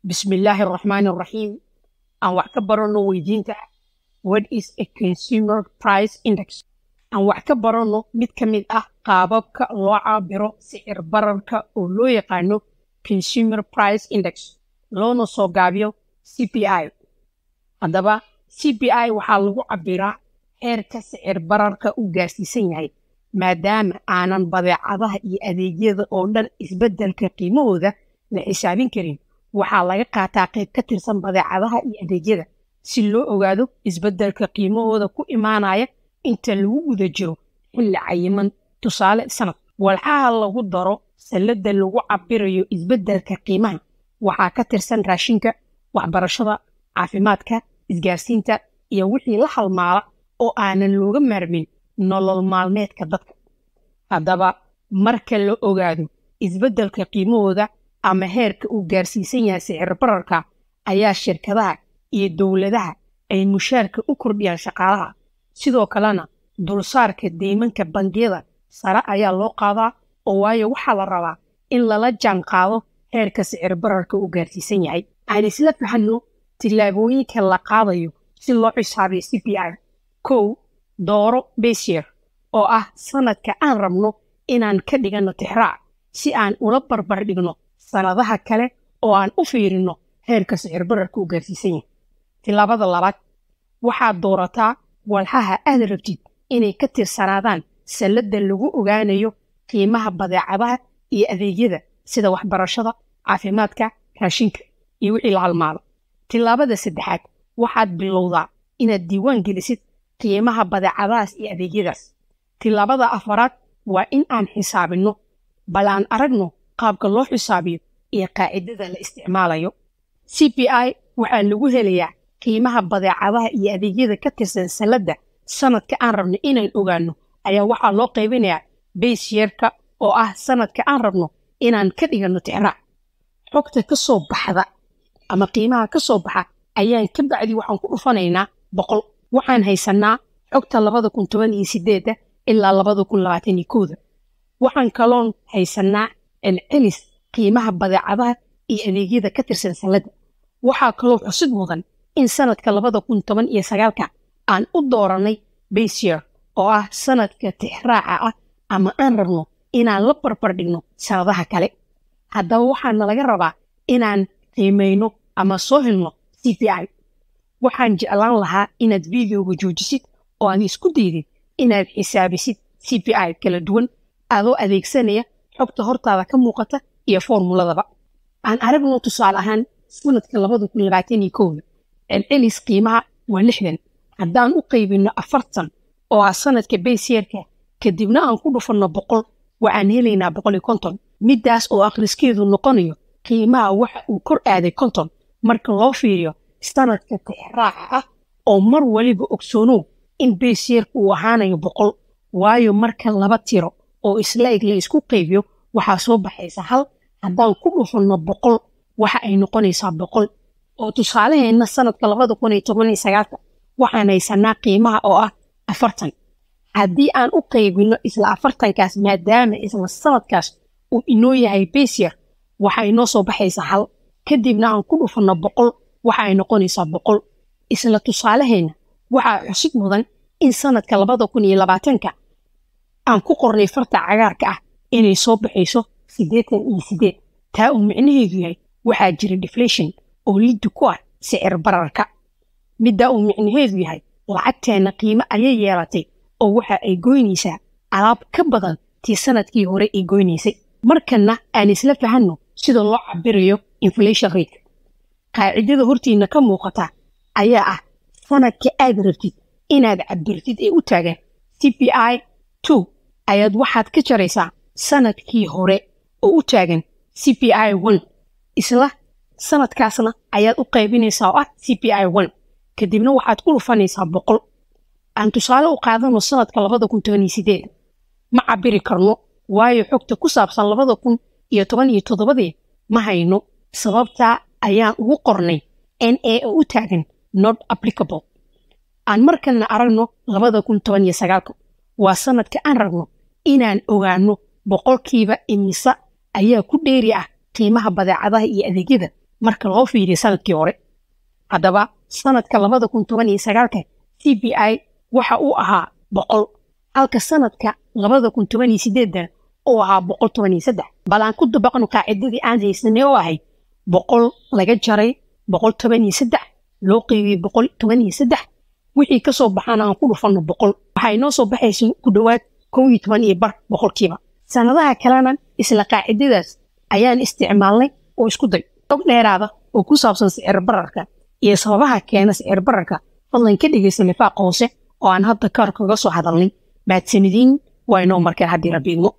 Bismillaahi Raxmaani Raxiim. Aan wax ka baranno weydiinta "What is a consumer price index?" Aan wax ka baranno mid ka mid ah qaababka loo cabiro sicir bararka oo loo yaqaano Consumer Price Index, loona soo gaabiyo CPI. Haddaba, CPI waxaa lagu cabiraa heerka sicir bararka uu gaarsiisan yahay, maadaama aanan badeecadaha iyo adeegyada oo dhan isbeddelka qiimahooda la xisaabin karin. Waxaa laga qaataa qayb ka tirsan badeecadaha iyo adeegyada si loo ogaado isbeddelka qiimahooda ku imaanaya inta lagu guda jiro xilli cayiman, tusaale sanad. Walxaha lagu daro salladda lagu cabirayo isbeddelka qiimaha waxaa ka tirsan raashinka, waxbarashada, caafimaadka, isgaarsiinta iyo wixii la halmaala oo aanan looga maarmin nolol maalmeedka dadka. Haddaba, marka la ogaado isbeddelka qiimahooda ama heerka uu gaarsiisan yahay sicir bararka, ayaa shirkadaha iyo dowladaha ay mushaarka u kordhiyaan shaqaalaha. Sidoo kalena dulsaarka deymanka bangiyada sare ayaa loo qaadaa, oo waayo waxaa la rabaa in lala jaan qaado heerka sicir bararka uu gaarsiisan yahay. Aan isla fahanno tillaabooyinka la qaadayo si loo xisaabiyo CPI. 1, dooro base year, oo ah sanadka aan rabno inaan ka dhiganno tixraac, si aan ula barbar dhigno sanadaha kale oo aan u fiirino heerka sicir bararka uu gaarsiisan yahay. Tillaabada labaad, waxaad doorataa walxaha aad rabtid inay ka tirsanaadaan salladda lagu ogaanayo qiimaha badeecadaha iyo adeegyada, sida waxbarashada, caafimaadka, raashinka iyo wixii la halmaalo. Tillaabada saddexaad, waxaad bilowdaa inaad diiwaan gelisid qiimaha badeecadahaas iyo adeegyadaas. Tillaabada afaraad waa in aan xisaabinno. Bal aan aragno qaabka loo xisaabiyo iyo qaacidada la isticmaalayo. CPI waxaa lagu helayaa qiimaha badeecadaha iyo adeegyada ka tirsan salladda sanadka aan rabno inaan ogaano ayaa waxaa loo qaybinayaa base year-ka, oo ah sanadka aan rabno inaan ka dhigano tixraac. Xogta ka soo baxda ama qiimaha ka soo baxa ayaan ka bacdi waxaan ku dhufanaynaa 100. Waxaan haysanaa xogta 2018-da ilaa 2021-da. Waxaan kaloon haysanaa celcelis qiimaha badeecadaha iyo adeegyada ka tirsan salladda. Waxaa kaloo xusid mudan in sanadka 2019-ka aan u dooranay base year, oo ah sanadka tixraaca ah ama aan rabno inaan la barbar dhigno sanadaha kale. Haddaba, waxaana laga rabaa inaan qiimayno ama soo helno CPI. Waxaan jeclaan lahaa inaad videoga joojisid oo aad isku daydid inaad xisaabisid CPI kala duwan adoo adeegsanaya xogta hortaada ka muuqata iyo formuladaba. Aan aragno tusaale ahaan sanadka 2021-da celcelis qiimaha waa 60. Haddaan u qaybino 40, oo ah sanadka base year-ka, kadibna aan ku dhufanno 100, waxaan helaynaa 150, middaas oo akhriskeedu noqonayo qiimaha waxa uu kor aaday 50 marka loo fiiriyo sanadka tixraaca ah. Oo mar waliba ogsoonow in base year-ka uu ahaanayo 100, waayo marka laba tiro oo isla eg la isku qaybiyo waxaa soo baxaysa hal. Haddaan ku dhufanno 100, waxa ay noqonaysaa 100. Oo tusaaleheenna sanadka 2019-ka waxaan haysanaa qiimaha oo ah 40. Haddii aan u qaybino isla 40-kaas, maadaama isla sanadkaas uu inoo yahay base year, waxa inoo soo baxaysa hal. Kadibna aan ku dhufanno 100, waxa ay noqonaysaa 100. Isla tusaaleheenna waxaa xusid mudan in sanadka 2020-ka aan ku qornay farta cagaarka ah inay soo baxayso 88, taa uu micnaheedu yahay waxaa jira deflation oo liddi ku ah sicir bararka, middaa uu micnaheedu yahay lacagteenna qiimo ayay yeelatay oo waxa ay goynaysaa alaab ka badan tii sanadkii hore ay goynaysay. Markana aan isla fahanno sida loo cabirayo inflation rate. Qaacidada hortiina ka muuqata ayaa ah sanadka aad rabtid inaad cabirtid ee u taagan CPI 2 ayaad waxaad ka jaraysaa sanadkii hore oo u taagan CPI 1, isla sanadkaasna ayaad u qaybinaysaa oo ah CPI 1, kadibna waxaad ku dhufanaysaa 100. Aan tusaale u qaadano sanadka 2018. Ma cabiri karno, waayo xogta ku saabsan 2017-dii ma hayno. Sababtaa ayaan ugu qornay NA oo u taagan not applicable. Aan markalna aragno 2019-ka. Waa sanadka aan rabno inaan ogaano boqolkiiba imisa ayaa ku dheeri ah qiimaha badeecadaha iyo adeegyada marka loo fiiriyo sanadkii hore. Haddaba sanadka 2019-ka CPI waxa uu ahaa 100, halka sanadka 2018-na uu ahaa 113. Bal aan ku dabaqno qaacidadii aan haysanay oo ahayd 100 laga jaray 113 loo qeybiyey 113, wixii kasoo baxaana aan ku dhufanno 100, waxay noo soo baxaysa ku dhowaad 11.5%. Sanadaha kalena isla qaacidadaas ayaan isticmaalnay oo isku day. Og dheeraada oo ku saabsan sicir bararka iyo sababaha keena sicir bararka, fadlan ka dhegeysa lifaaqa hoose oo aan hadda kaar kaga soo hadalnay. Mahadsanidin, waa inoo markaan haddii Rabbi idmo.